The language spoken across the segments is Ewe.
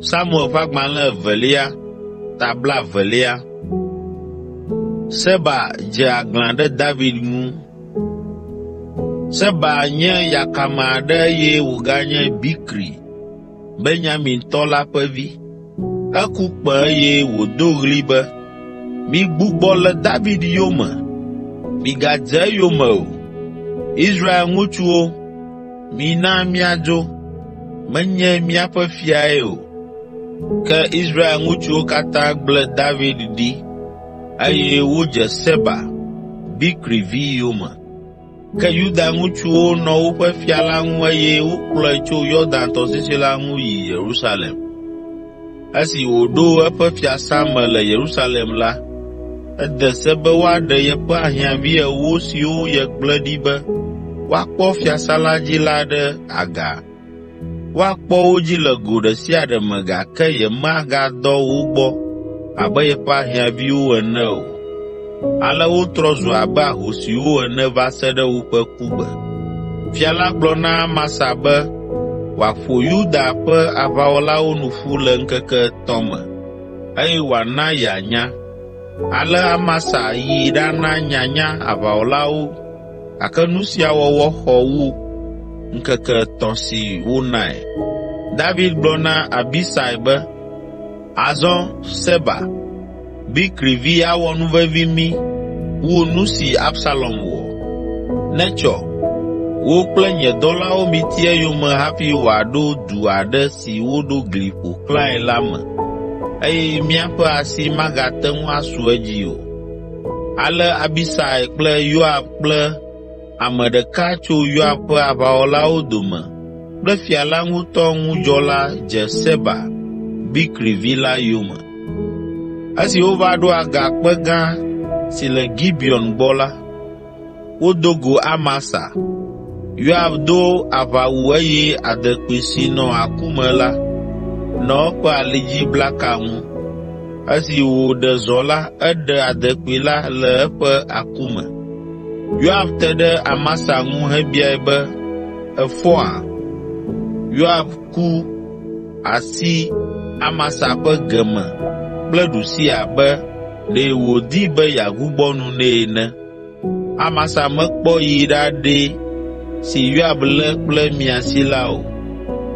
Samuel ƒe agbalẽ evelia, ta blaevelia. Seba dze aglã ɖe David ŋu. Seba nye yakame aɖe eye wòganye Bikri, Benyamintɔ la ƒe vi. Eku kpẽ eye wòdo ɣli be, “Migbugbɔ le David yome! Migadze eyome o! Israel ŋutsuwo, mina míadzo! Menye míaƒe fiae o!” Ke Israel ŋutsuwo katã gblẽ David ɖi, eye wodze Seba, Bikri vi yome. Ke Yuda ŋutsuwo nɔ woƒe fia la ŋu eye wokplɔe tso Yɔdan tɔsisi la ŋu yi Yerusalem. Esi wòɖo eƒe fiasã me le Yerusalem la, ede se be woaɖe yeƒe ahiãvi ewo siwo yegblẽ ɖi be woakpɔ fiasã la dzi la ɖe aga. Woakpɔ wo dzi le go ɖe sia ɖe me gake yemagadɔ wo gbɔ abe yeƒe ahiãviwo ene o. Ale wotrɔ zu abe ahosiwo ene va se ɖe woƒe kugbe. Fia la gblɔ na Amasa be wòaƒo Yuda ƒe aʋawɔlawo nu ƒu le ŋkeke etɔ̃ me eye wòana yeanya. Ale Amasa yi ɖana nyanya aʋawɔlawo gake nu sia wɔwɔ xɔ wu ŋkeke etɔ̃ si wonae. David gblɔ na Abisai be, “Azɔ Seba, Bikri vi awɔ nuvevi mí wu nu si Absalom wɔ. Netsɔ, wò kple nye dɔlawo miti eyome hafi wòaɖo du aɖe si woɖo gli ƒo xlãe la me eye míaƒe asi magate ŋu asu edzi o.” Ale Abisai kple Yoab kple ame ɖeka tso Yoab ƒe aʋawɔlawo dome kple fia la ŋutɔ ŋudzɔla dze Seba, Bikri vi la yome. Esi wova ɖo agakpe gã si le Gibeon gbɔ la, wodo go Amasa. Yoab do aʋawu eye adekpui si nɔ aku me la nɔ eƒe alidziblaka ŋu. Esi wòɖe zɔ la, eɖe adekpui la le eƒe aku me. Yoab te ɖe Amasa ŋu hebiae be, “Èfɔa?” Yoab ku asi Amasa ƒe ge me kple ɖusi abe ɖe wòdi be yeagbugbɔ nu nɛ ene. Amasa mekpɔ yi ɖaɖɛ si Yoab lé kple miasi la o,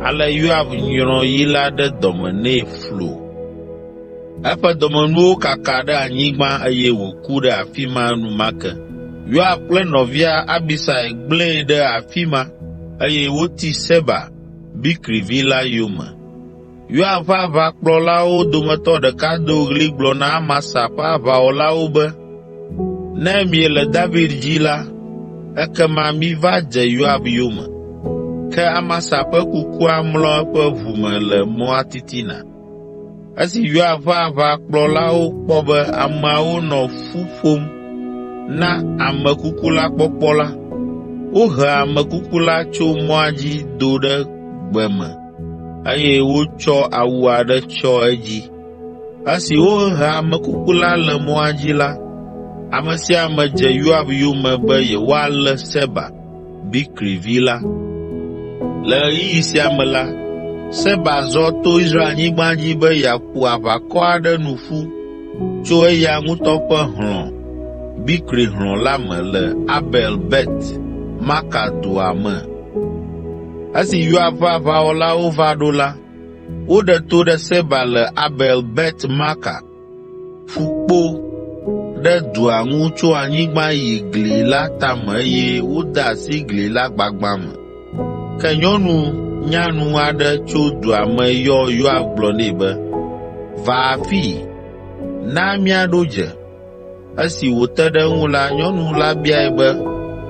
ale Yoab nyrɔ yi la ɖe dɔme nɛ flo. Eƒe dɔmenuwo kaka ɖe anyigba eye wòku ɖe afi ma enumake. Yoab kple nɔvia Abisai gblẽe ɖe afi ma eye woti Seba, Bikri vi la yome. Yoab ƒe aʋakplɔlawo dometɔ ɖeka do ɣli gblɔ na Amasa ƒe aʋawɔlawo be, “Ne miele David dzi la, ekema miva dze Yoab yome!” Ke Amasa ƒe kukua mlɔ eƒe ʋu me le mɔa titina. Esi Yoab ƒe aʋakplɔlawo kpɔ be ameawo nɔ ƒu ƒom na ame kuku la kpɔkpɔ la, wohe ame kuku la tso mɔa dzi do ɖe gbe me eye wotsɔ awu aɖe tsyɔ edzi. Esi wohe ame kuku la le mɔa dzi la, ame sia ame dze Yoab yome be yewoalé Seba, Bikri vi la. Le ɣeyiɣi sia me la, Seba zɔ to Israelnyigba dzi be yeaƒo aʋakɔ aɖe nu ƒu tso eya ŋutɔ ƒe hlɔ̃, Bikri hlɔ̃ la me le Abel Bet Maka dua me. Esi Yoab ƒe aʋawɔlawo va ɖo la, woɖe to ɖe Seba le Abel Bet Maka ƒu kpo ɖe dua ŋu tso anyigba yi gli la tame eye wode asi gli la gbagbã me. Ke nyɔnu nyanu aɖe tso dua me yɔ Yoab gblɔ nɛ be, “Va afii, na míaɖo dze.” Esi wòte ɖe eŋu la, nyɔnu la biae be,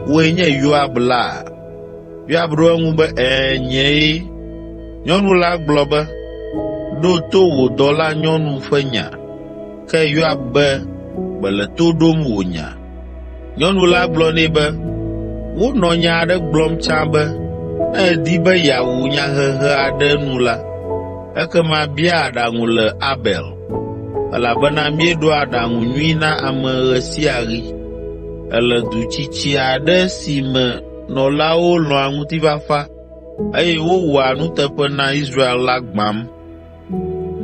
“Wòe nye Yoab la?” Yoab ɖo eŋu be, “Ɛ̃, nyee.” Nyɔnu la gblɔ be, “Ɖo to wò dɔlanyɔnu ƒe nya.” Ke Yoab be, “Mele to ɖom wò nya.” Nyɔnu la gblɔ nɛ be, “Wonɔ nya aɖe gblɔm tsã be, ‘Ne èdi be yeawu nyahehe aɖe nu la, ekema bia aɖaŋu le Abel, elabena míeɖoa aɖaŋu nyui na ame ɣe sia ɣi.’ Èle du tsitsi aɖe si me nɔlawo lɔ̃a ŋutifafa eye wowɔa nuteƒe na Israel la gbãm.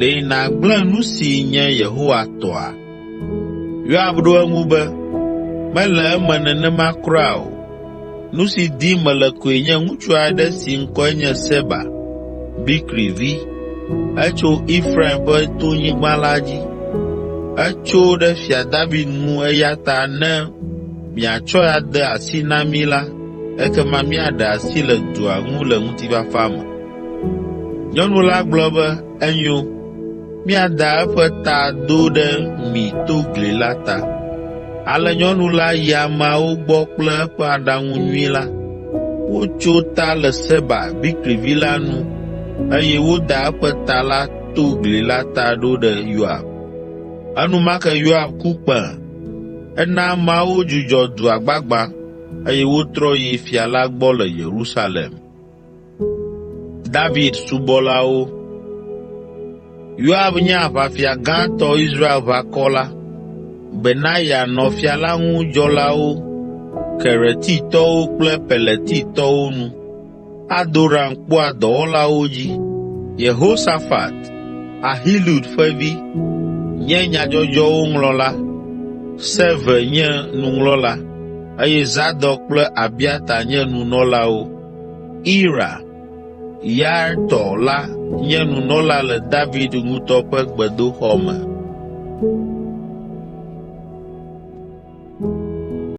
Ɖe nàgblẽ nu si nye Yehowa tɔa?” Yoab ɖo eŋu be, “Mele eme nenema kura o! Nu si dim mele koe nye ŋutsu aɖe si ŋkɔe nye Seba, Bikri vi. Etso Efraim ƒe tonyigba la dzi. Etso ɖe Fia David ŋu eya ta ne miatsɔe ade asi na mí la, ekema míaɖe asi le dua ŋu le ŋutifafa me.” Nyɔnu la gblɔ be, “Enyo, míada eƒe ta do ɖe mi to gli la ta.” Ale nyɔnu la yi ameawo gbɔ kple eƒe aɖaŋu nyui la. Wotso ta le Seba, Bikri vi la nu eye woda eƒe ta la to gli la ta ɖo ɖe Yoab. Enumake Yoab ku kpẽ. Ena ameawo dzudzɔ dua gbagbã, eye wotrɔ yi fia la gbɔ le Yerusalem. Yoab nye aʋafia gãtɔ Israelʋakɔ la. Benaya nɔ fia la ŋu dzɔlawo, Keretitɔwo kple Peletitɔwo nu. Adoram kpɔa dɔwɔlawo dzi. Yehosafat, Ahilud ƒe vi, nye nyadzɔdzɔwo ŋlɔla. Seve nye nuŋlɔla, eye Zadok kple Abiata nye nunɔlawo. Ira, Yairtɔ la nye nunɔla le David ŋutɔ ƒe gbedoxɔ me.